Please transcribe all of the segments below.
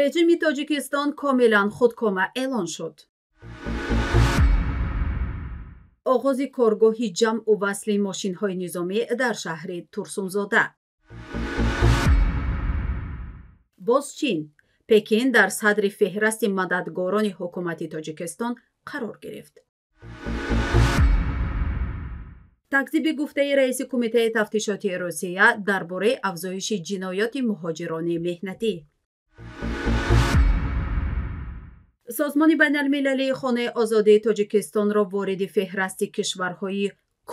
Режими Тоҷикистон комилан худкома эълон шуд. Оғози коргоҳи ҷамъу васли мошинҳои низомӣ дар шаҳри Турсунзода. Боз Чин. Пекин дар садри феҳрасти мададгорони ҳукумати Тоҷикистон қарор гирифт. Такзиби гуфтаи раиси Кумитаи тафтишоти Русия дар бораи афзоиши ҷиноёти муҳоҷирони меҳнатӣ. Созмони байналмилалии Хонаи озодии Тоҷикистонро вориди феҳрасти кишварҳои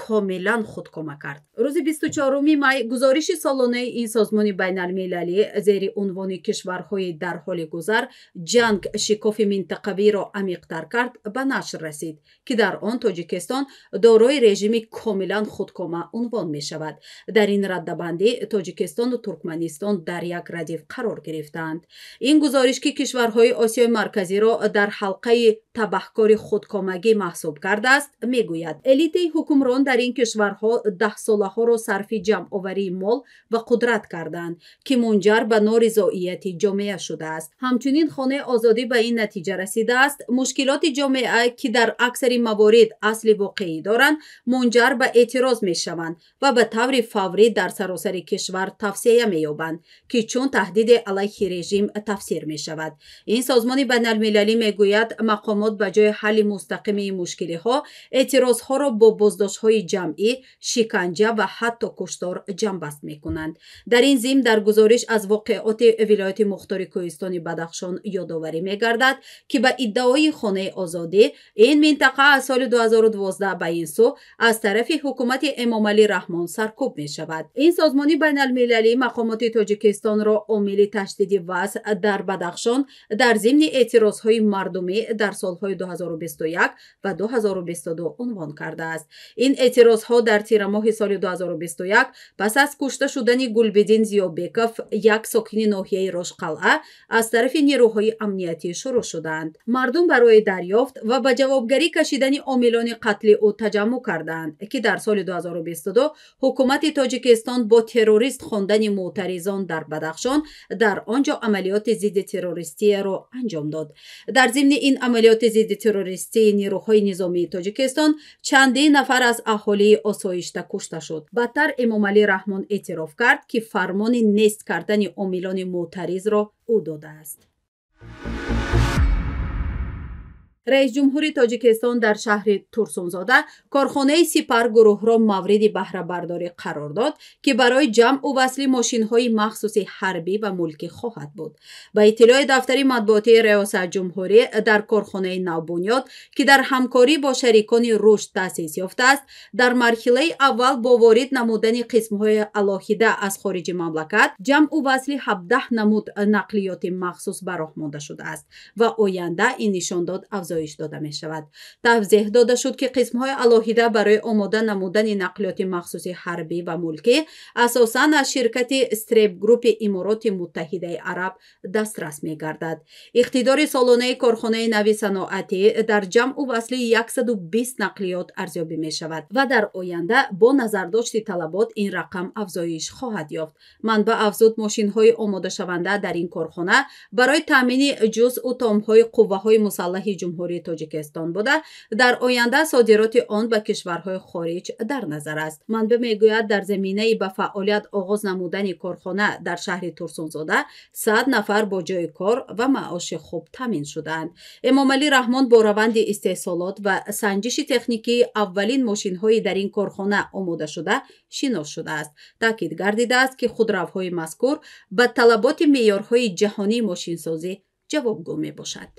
комилан худкома кард. Рӯзи 24 май гузориши солонаи ин созмони байналмилалӣ зери унвони кишварҳои дар ҳоли гузар ҷанг шикофи минтақавиро амиқтар кард ба нашр расид, ки дар он Тоҷикистон дорои режими комилан худкома унвон мешавад. Дар ин раддабандӣ Тоҷикистону Туркманистон дар як радиф қарор гирифтаанд. Ин гузориш, ки кишварҳои Осиёи Марказиро дар ҳалқаи табаҳкори худкомагӣ маҳсуб кардааст, мегӯяд: элитаи ҳукмрон дар ин кишварҳо даҳсолаҳоро сарфи ҷамъоварии мол ва қудрат карданд, ки мунҷар ба норизоияти ҷомеа шудааст. Ҳамчунин Хонаи озодӣ ба ин натиҷа расидааст: мушкилоти ҷомеа, ки дар аксари маворид асли воқеӣ доранд, мунҷар ба эътироз мешаванд ва ба таври фаврӣ дар саросари кишвар тавсия меёбанд, ки чун таҳдиде алайҳи режим тафсир мешавад. Ин созмони байналмилалӣ мегӯяд, мақомот ба ҷои ҳалли мустақими мушкилиҳо эътирозҳоро бо боздоштҳои ҷамъӣ, шиканҷа ва ҳатто куштор ҷамъбаст мекунанд. Дар ин зимн дар гузориш аз воқеоти вилояти мухтори Кӯҳистони Бадахшон ёдоварӣ мегардад, ки ба иддаои Хонаи озодӣ ин минтақа аз соли 2012 ба ин сӯ аз тарафи ҳукумати Эмомалӣ Раҳмон саркӯб мешавад. Ин созмони байналмилалӣ мақомоти Тоҷикистонро омили ташдиди вазъ дар Бадахшон дар зимни эътирозҳои мардумӣ дар солҳои 2021 ва 2022 унвон кардааст. Ин эътирозҳо дар тирамоҳи соли 2021 пас аз кушта шудани Гулбиддин Зиёбеков, як сокини ноҳияи Рошқалъа, аз тарафи нерӯҳои амниятӣ шурӯъ шуданд. Мардум барои дарёфт ва ба ҷавобгарӣ кашидани омилони қатли ӯ таҷаммӯъ карданд, ки дар соли 2022 ҳукумати Тоҷикистон бо террорист хондани мӯътаризон дар Бадахшон дар он ҷо амалиёти зидди террористияро анҷом дод. Дар зимни ин амалиёти зидди террористии нерӯҳои низомии Тоҷикистон чандин нафар аз аҳолии осоишта кушта шуд. Баъдтар Эмомалӣ Раҳмон эътироф кард, ки фармони нест кардани омилони мӯътаризро ӯ додааст. Раисҷумҳури Тоҷикистон дар шаҳри Турсунзода корхонаи Сипар гурӯҳро мавриди баҳрабардорӣ қарор дод, ки барои ҷамъу васли мошинҳои махсуси ҳарбӣ ва мулкӣ хоҳад буд. Ба иттилои дафтари матбуотии Риёсатҷумҳурӣ, дар корхонаи навбунёд, ки дар ҳамкорӣ бо шарикони рушд таъсис ёфтааст, дар марҳилаи аввал бо ворид намудани қисмҳои алоҳида аз хориҷи мамлакат ҷамъу васли 17 намуд нақлиёти махсус ба роҳ монда шудааст ва оянда ин нишондод афзоиш дода мешавад. Тавзеҳ дода шуд, ки қисмҳои алоҳида барои омода намудани нақлиёти махсуси ҳарбӣ ва мулкӣ асосан аз ширкати Стреп Группи Имороти Муттаҳидаи Араб дастрас мегардад. Иқтидори солонаи корхонаи нави саноатӣ дар ҷамъу васли 120 нақлиёт арзёбӣ мешавад ва дар оянда бо назардошти талабот ин рақам афзоиш хоҳад ёфт. Манбаъ афзуд, мошинҳои омодашаванда дар ин корхона барои таъмини ҷузъу томҳои қувваҳои мусаллаҳи Ҷумҳурии Тоҷикистон буда, дар оянда содироти он ба кишварҳои хориҷ дар назар аст. Манбаъ мегӯяд, дар заминаи ба фаъолият оғоз намудани корхона дар шаҳри Турсунзода 100 нафар бо ҷои кор ва маоши хуб таъмин шудаанд. Эмомалӣ Раҳмон бо раванди истеҳсолот ва санҷиши техникии аввалин мошинҳои дар ин корхона омодашуда шинос шудааст. Таъкид гардидааст, ки худравҳои мазкур ба талаботи меъёрҳои ҷаҳонии мошинсозӣ ҷавобгӯ мебошад.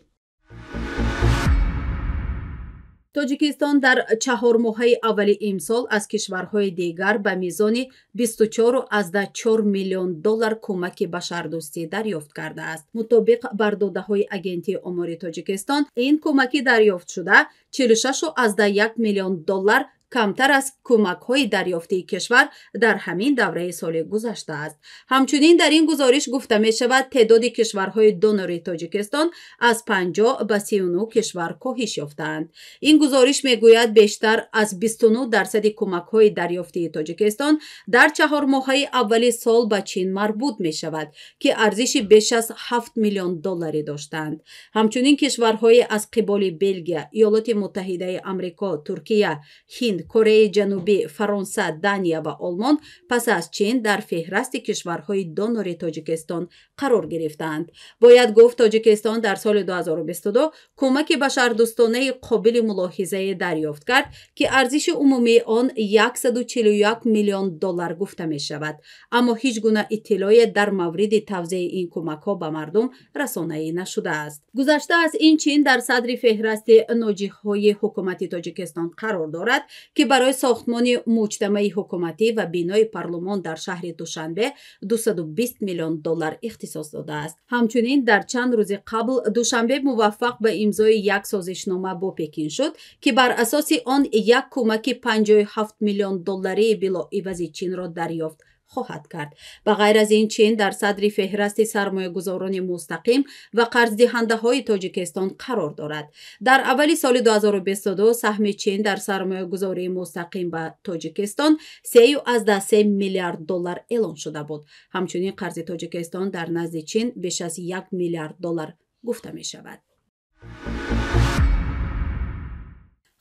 Тоҷикистон дар чаҳормоҳаи аввали имсол аз кишварҳои дигар ба мизони 24,4 миллион доллар кӯмаки башардӯстӣ дарёфт кардааст. Мутобиқ бар додаҳои Агентии омори Тоҷикистон, ин кӯмаки дарёфтшуда 46,1 миллион доллар камтар аз кӯмакҳои дарёфтии кишвар дар ҳамин давраи соли гузашта аст. Ҳамчунин дар ин гузориш гуфта мешавад, теъдоди кишварҳои донори Тоҷикистон аз 50 ба 39 кишвар коҳиш ёфтаанд. Ин гузориш мегӯяд, бештар аз 29% кӯмакҳои дарёфтии Тоҷикистон дар 4 моҳаи аввали сол ба Чин марбут мешавад, ки арзиши беш аз 7 миллион долларӣ доштанд. Ҳамчунин кишварҳои аз қиболи Белгия, Иёлоти Муттаҳидаи Амрико, Туркия, Ҳинд, Кореяи Ҷанубӣ, Фаронса, Дания ва Олмон пас аз Чин дар феҳрасти кишварҳои донори Тоҷикистон қарор гирифтаанд. Бояд гуфт, Тоҷикистон дар соли 2022 кӯмаки башардӯстонаи қобили мулоҳизае дарёфт кард, ки арзиши умумии он 141 миллион доллар гуфта мешавад, аммо ҳеҷ гуна иттилоъе дар мавриди тавзеи ин кӯмакҳо ба мардум расонаӣ нашудааст. Гузашта аз ин, Чин дар садри феҳрасти ноҷиҳҳои ҳукумати Тоҷикистон қарор дорад, ки барои сохтмони муҷтамаи ҳукуматӣ ва бинои парлумон дар шаҳри Душанбе 220 миллион доллар ихтисос додааст. Ҳамчунин дар чанд рӯзи қабл Душанбе муваффақ ба имзои як созишнома бо Пекин шуд, ки бар асоси он як кӯмаки 57 миллион долларии билоивази Чинро дарёфт хоҳад кард. Ба ғайр аз ин, Чин дар садри феҳрасти сармоягузорони мустақим ва қарздиҳандаҳои Тоҷикистон қарор дорад. Дар аввали соли 2022 саҳми Чин дар сармоягузории мустақим ба Тоҷикистон 3,3 миллиард доллар эълон шуда буд. Ҳамчунин қарзи Тоҷикистон дар назди Чин беш аз 1 миллиард доллар гуфта мешавад.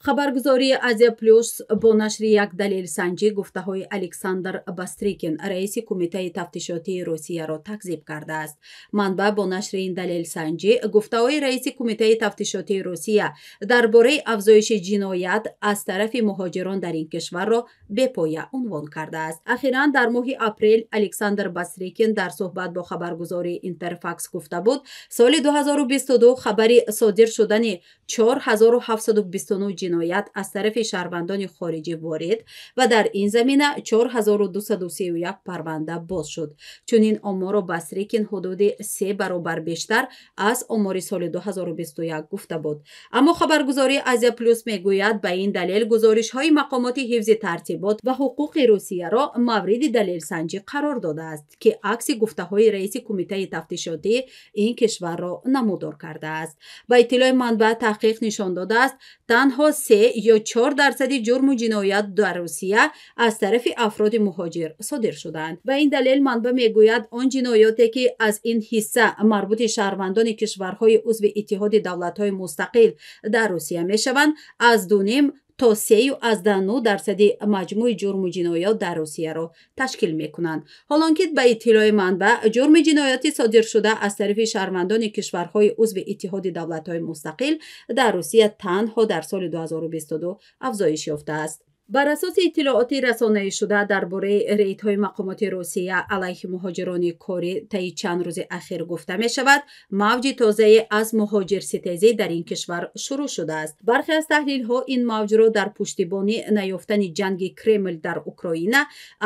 Хабаргузории Азия Плюс бо нашри як далелсанҷӣ гуфтаҳои Александр Бастрикин, раиси Кумитаи тафтишотии Русияро такзиб кардааст. Манбаъ бо нашри ин далелсанҷӣ гуфтаҳои раиси Кумитаи тафтишотии Русия дар бораи афзоиши ҷиноят аз тарафи муҳоҷирон дар ин кишварро бепоя унвон кардааст. Ахиран дар моҳи апрел Александр Бастрикин дар суҳбат бо хабаргузории Интерфакс гуфта буд, соли 2022 хабари содир шудани 4729 ҷиноят аз тарафи шаҳрвандони хориҷӣ ворид ва дар ин замина 4231 парванда боз шуд. Чунин оморро Бастрикин ҳудуди се баробар бештар аз омори соли 2021 гуфта буд. Аммо хабаргузории Азия Плюс мегӯяд, ба ин далел гузоришҳои мақомоти ҳифзи тартибот ва ҳуқуқи Русияро мавриди далелсанҷӣ қарор додааст, ки акси гуфтаҳои раиси Кумитаи тафтишотӣ ин кишварро намудор кардааст. Ба иттилои манбаъ, таҳқиқ нишон додааст, танҳо 3 ё 4% ҷурму ҷиноят дар Русия аз тарафи афроди муҳоҷир содир шудаанд. Ба ин далел манбаъ мегӯяд, он ҷиноёте, ки аз ин ҳисса марбути шаҳрвандони кишварҳои узви Иттиҳоди давлатҳои мустақил дар Русия мешаванд, аз 2,5 то 3,9% маҷмӯи ҷурму ҷиноят дар Русияро ташкил мекунанд. Ҳолон ки, ба иттилои манбаъ, ҷурми ҷинояти содиршуда аз тарафи шаҳрвандони кишварҳои узви Иттиҳоди давлатҳои мустақил дар Русия танҳо дар соли 2022 афзоиш ёфтааст. Бар асоси иттилооти расонаишуда дар бораи рейдҳои мақомоти Русия алайҳи муҳоҷирони корӣ таи чанд рӯзи ахир гуфта мешавад, мавҷи тозае аз муҳоҷирситезӣ дар ин кишвар шурӯъ шудааст. Бархе аз таҳлилҳо ин мавҷро дар пуштибонӣ наёфтани ҷанги Кремл дар Украина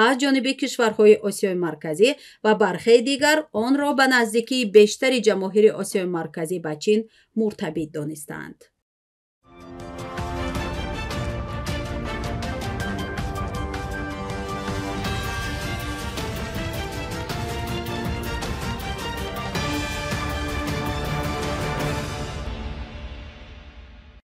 аз ҷониби кишварҳои Осиёи Марказӣ ва бархеи дигар онро ба наздикии бештари ҷамоҳири Осиёи Марказӣ ба Чин муртабит донистаанд.